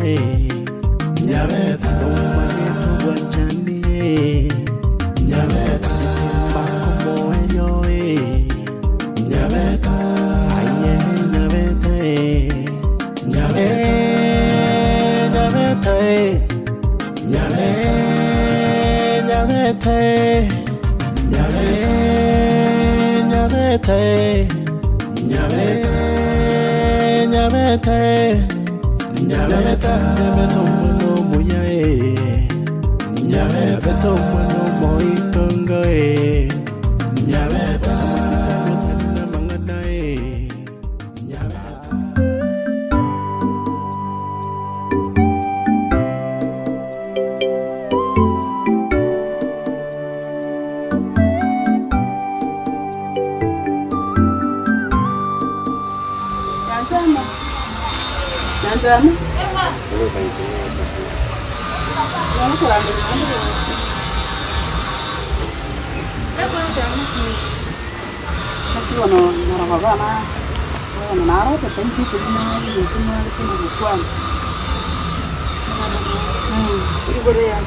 Nyabeta Nomanyete obwanchani Nyabeta Mbakomoerio Nyabeta Aye Nyabeta Nyabeta Nyabeta Nyabeta Nyabeta Nyabeta Nyabeta omwana omuya eh. Nyabeta omwana omoitongo eh. Nyabeta amasikani otari namang'ana eh. Nyabeta. Igoro yaye.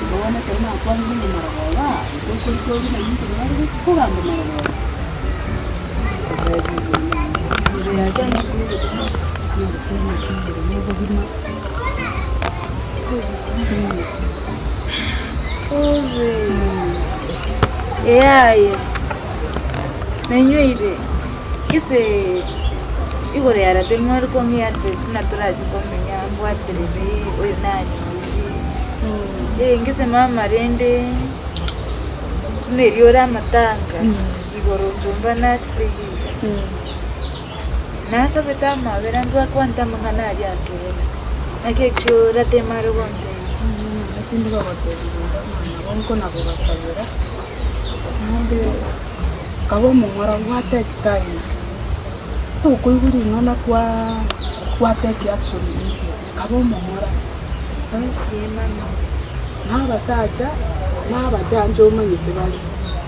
Igo bono ekero nakwanire ng'a marogoba, tokorika oria na inche nare kogamba marogoba. Igoro yaye gose naki igoro ya obogima. Obe, eyaye, nainyoire gese igoro yarate mware kong'ea advice buna torache komenya mbwaterere oyo nanyorire. Eh ngese mama rende buna erio ore amatanga igoro nchomba nachete iga iga. Nasabete amabera mbwakwanete amang'ana aria akera, naki ekio orateme are gontebia. Tindi kogotebia iga mwana nabo nkonakogosabera, naende kaba omong'ora gwa take time, tokoigwa ring'ana kwaa gwa take action immediately, kaba omong'ora na abasacha na abachancha omanyete bare,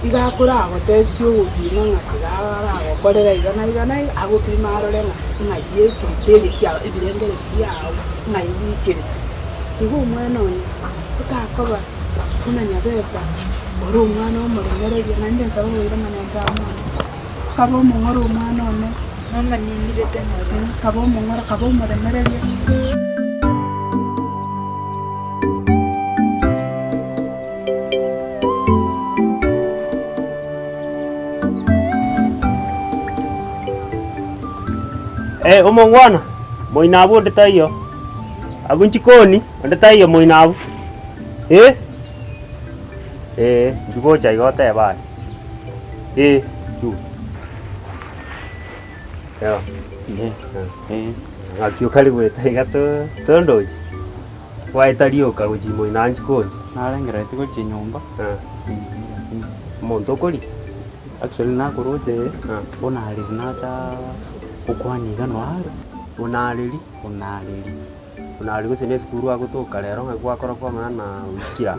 iga akoragotesti ogopima ng'a tiga aragokorera iga na iga na iga, agopima arore ng'a ng'ai ecriteria kiago ebirengererio biago ng'ai biikerete. Igo omwana one otakoba buna nyabeta, ore omwana omoremereria, naende nsabe oboira ng'a nyancha amwana. Kaba omong'ora omwana one, Mama ninyirete ng'ora. kaba omong'ora, kaba omoremereria. Eh, omongwana, moino abwo onde taiyo, abwo nchikoni, onde taiyo moino abwo, eh, eh, inchuo gocha iga otebe aye, eh, inchuo. Ewa, ng'aki okare goeta iga to tondochi, gwaeta rioka gochia moino aa nchikoni. Narengereretie gochia nyomba. Omonto okoria? Actually nakoroche bono areri nacha gokwana iga noe are. Buna areri? Buna areri. Buna areri gose na esukuru agotoka rero ng'aki gwakora kwamanya na oikire aa.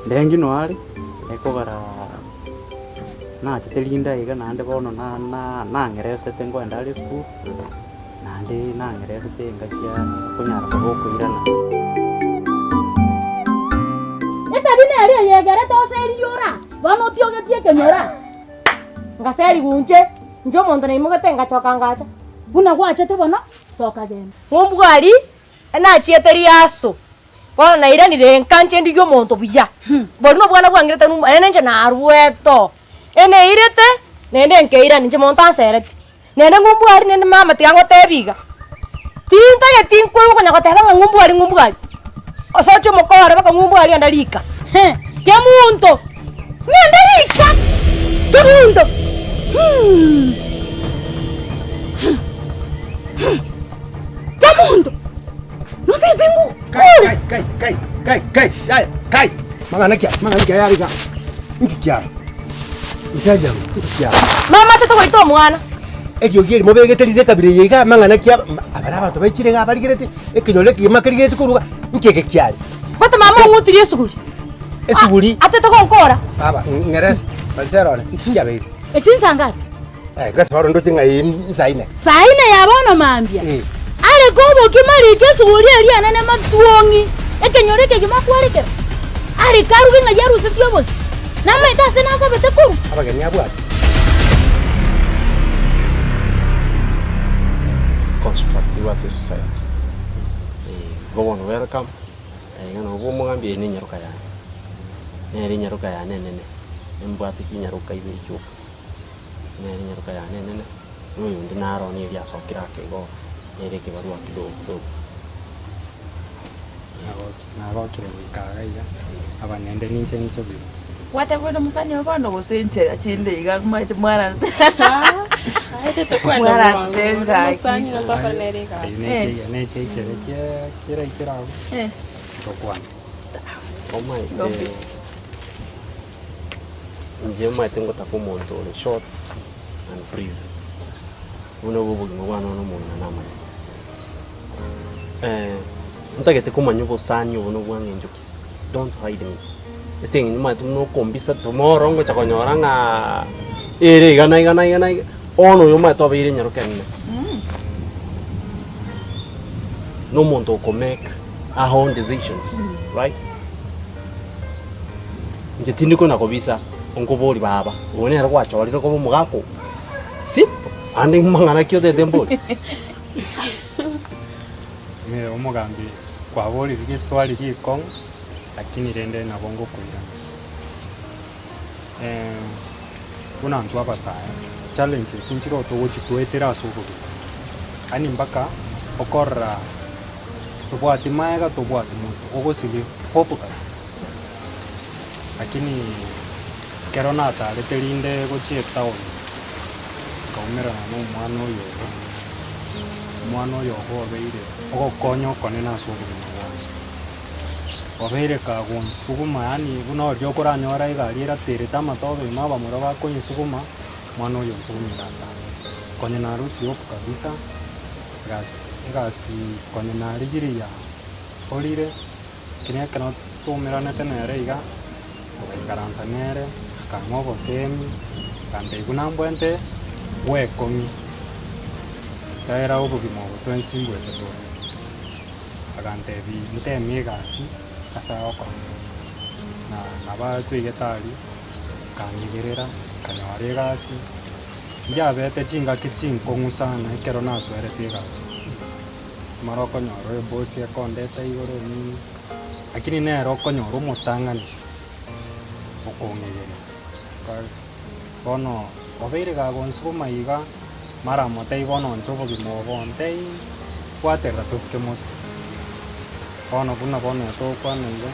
Ndengi noe are, ekogera nachete rinde iga naende bono na- na- nang'eresete nkoenda are esukuru, naende nang'eresete engaki ya konyara koba okoirana. Etabi nere eyegerete oseririe ora, bono otiogetie ekenyoro aa. Ngaserigwa inche, inche omonto naimogete ngachoka ngacha. Buna gwachete bono, soka genda. Ng'umbu aria nachiete riaso, bono nairanire nka inche ndigie omonto buya, boria na obwana bwang'irete ng'umbu naende inche naruete oo, eneirete naende nkeirani inche monto ansereti. Naende ng'umbu aria naende mama tiga ngotebi iga, tintageti nkoigwa konya goteba ng'a ng'umbu aria ng'umbu aria, osoche omokore mpaka ng'umbu aria ande rika, He, kemunto! Ng'ende rika! Kemunto! Hum! Hum! Hum! Kemunto! Notagete Kai, ngokore? kai, kai, kai, kai, kai, yaya, kai. Mang'ana ki aya, mang'ana ki aya are iga. Inki kiaba? Inche aria inki kiaba? Mama tata goita omwana. Eriogi eri mobegete rire ekabira eye iga, amang'ana ki aba, aba nabanto baichire iga barigereti, ekenyoro ekegima kerigereti korwa iga, inki eke kiare? Gote mama ong'utirie esuguri. Esuguri? Atete gonkora. Baba, ng'erese, Marcelo one, inki kiabeire? Echi nsa ngapi? Eh, gose bono ndoche ng'a ee nsa ine. Saa ine ya bono mambia, Eh. are kobokima riko esuguri eria enene matuong'i, ekenyoro ekegima akwarekera, are karuge ng'ai arusetie obosie, namaete ase nasabete korwa. Abageni abwate. Constructive ase esociety. Igo bono welcome, iga nabo omogambi eye nenyaroka yane, nere enyaroka yane enene, nimbwate chinyaroka ibere chioka. Nere enyaroka yane enene, na oyonde naro one erio asokire ake igo, nere ekebarua kidogo kidogo. Nagokire goika iga iga, aba naende ninche ninche buya. Gwateba onde mosani oo bono gose inche chinde iga omanyete mwana Necheikere keraikere abwo tokwane. Omanyete inche omanyete ngotaka omonto ore short and brief, buna obo obogima bwane bono omong'ina namanyete. Ntagete komanya obosani obo nobwa ng'encho ki, don't hide me, ase eng'encho omanyete buna okombisa tomorrow ngocha konyora ng'aa ere iga na iga na iga na iga, bono oyo omanyete obeire enyaroke enene. Na omonto oko make her own decisions, right? Inche tindi kona kobisa, nkoboria baba, oyo nere gwachorire koba omogaka oo? Simple, ande mang'ana ki otete mbori? Ime omogambi kwaborire riswali rikong'u, lakini rende nabo ngokoirana. Buna intwe abasae, challenges nchire togochitwetera ase obogima, yaani mpaka okorora tobwati maega tobwati monto, ogosiria hope kabisa. Lakini ekero natarete rinde gochia etown, nkaumerana na omwana oyo iga, omwana oyo iga obeire ogokonya okonene ase obogima bwane. Obeire kagonsuguma yaani buna oria okoranyore egari eraterete amatobe ime abamura bakonyesuguma, omwana oyo onsugumire atanga. Konya narusia hope kabisa, egasi egasi konya narigirie yakorire, lakini ekero twaumeranete nere iga, togaikaransa nere, akang'a obosemi, akantebia buna mbwente bwekong'ia, ekiagera obogima obo twensi mbwete tore. Agantebia ntemie egasi ase agokora, na nabo twaigete aria, akanyegerera, nkanyora egasi, nchiabete chingaki chinkong'u sana ekero nasoerete egasi, mara okonyora ebosi ekondete igoro nini, lakini nere okonyora omotang'ani okong'egerera, bono obeire gagonsukuma iga. Mara motebie bono inche obogima obo ntebie bwaterera tosike motwe. Bono buna bono togokwana iga,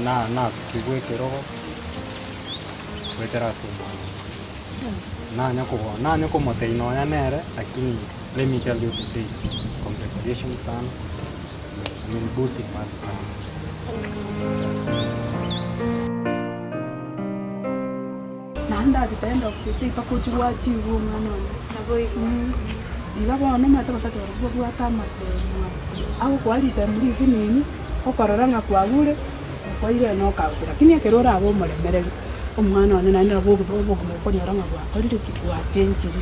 na nasukigwe ekerogo, goetera ase omwana oyo. Nanya kobo nanya komotebia nonya nere lakini let me tell you today, congratulations sana, umeniboost mbali sana. Naende at the end of the day mpaka ochie gwachigwa omwana one. Iga bono omanyete abasacha barabwo babwate amatemo agokoa ritemo risinini, okorora ng'a kwagure, okwaire knockout. Lakini ekero orabe omoremereri, omwana one naende nabo obogima okonyora ng'a bwakorire ki? Bwachenchire.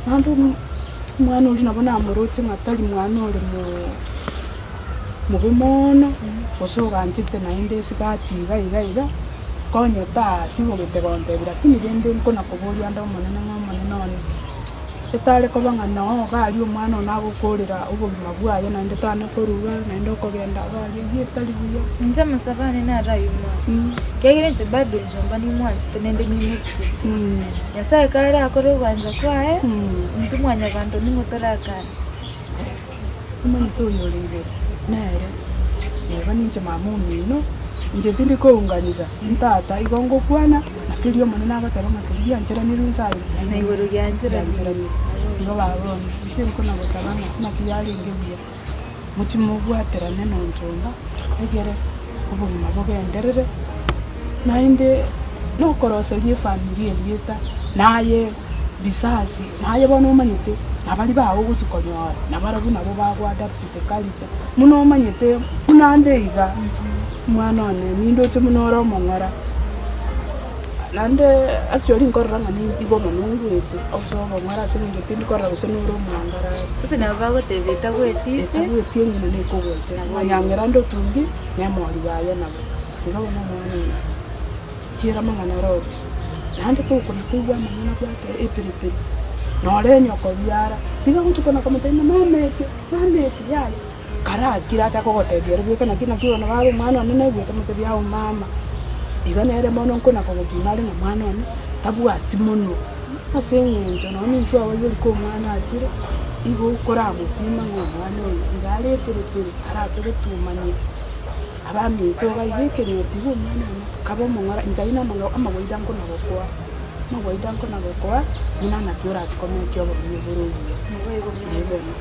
Naende omwana oria nabo namoroche ng'a tari mwana ore mobe moono, gose oganchete naende esigati iga iga iga. Konya tasibogete gontebia, lakini rende nkona-koboria ande Omonene ng'a Omonene one, etare koba ng'a noo iga aria omwana one agokoorera obogima bwaye naende tana koruga naende okogenda iga aria, eyio etari buya. Inche amasabo ane naro ayio omwana, ekiagera inche bado inche omba nimwanchete naende nimosibete. Nyasaye karakore ogwancha kwaye, intwe mwanyabanto ning'o torakane. Omanyete oyore igoro nere, neba ninche mama omino, inche tindi kounganisa ntata, igo ngokwana, na keria Omonene agoteba ng'a keria giancheranirwe inse aye, Na igoro giancheranirwe. Igo baba one, inche nkona gosaba ng'a naki yarenge buya, mochie mobwaterane na onchomba, egere obogima bogenderere, naende nokoroseria efamiri erieta, naye. Risasi, na aye bono omanyete, na baria bao ogochia konyora, na barabwo nabo bago adapt the culture. Buna omanyete, buna ande iga, omwana one nindoche buna ore omong'ora, Naende actually nkorora ng'a nigo mono ngwete ase obong'ora ase eng'encho tindi korora gose nore omwangarari. Gose nabo bagoteba etagweti ise. Etagweti eng'ina nekogwete. Ng'a nyang'era otungi, nemori yaye nabo. Igo bono omwana oyo, chiera amang'ana aroti. Naende tokona koigwa amang'ana abwate epiripiri, nore enyoko biara, tiga gochia kona komotebia ng'a mama eke, mama eke, yaya. Karakire acha kogotebia ere bweka naki naki bono baba omwana one naigwete motebie ao mama. Iga nere mono nkona kogopima are ng'a mwana one tabwati monwe, ase eng'encho nonye nintwe abaibori ko omwana achire, igo okoramopima ng'a omwana oyo iga are epiripiri arache gotumania abaminto iga iga ekenyoro iga omwana one kabe omong'ora inche aye namang'ao amawaida nkona gokoa, amawaida nkona gokoa buna naki orache komekia obomenyo bore obuya. Naye bono.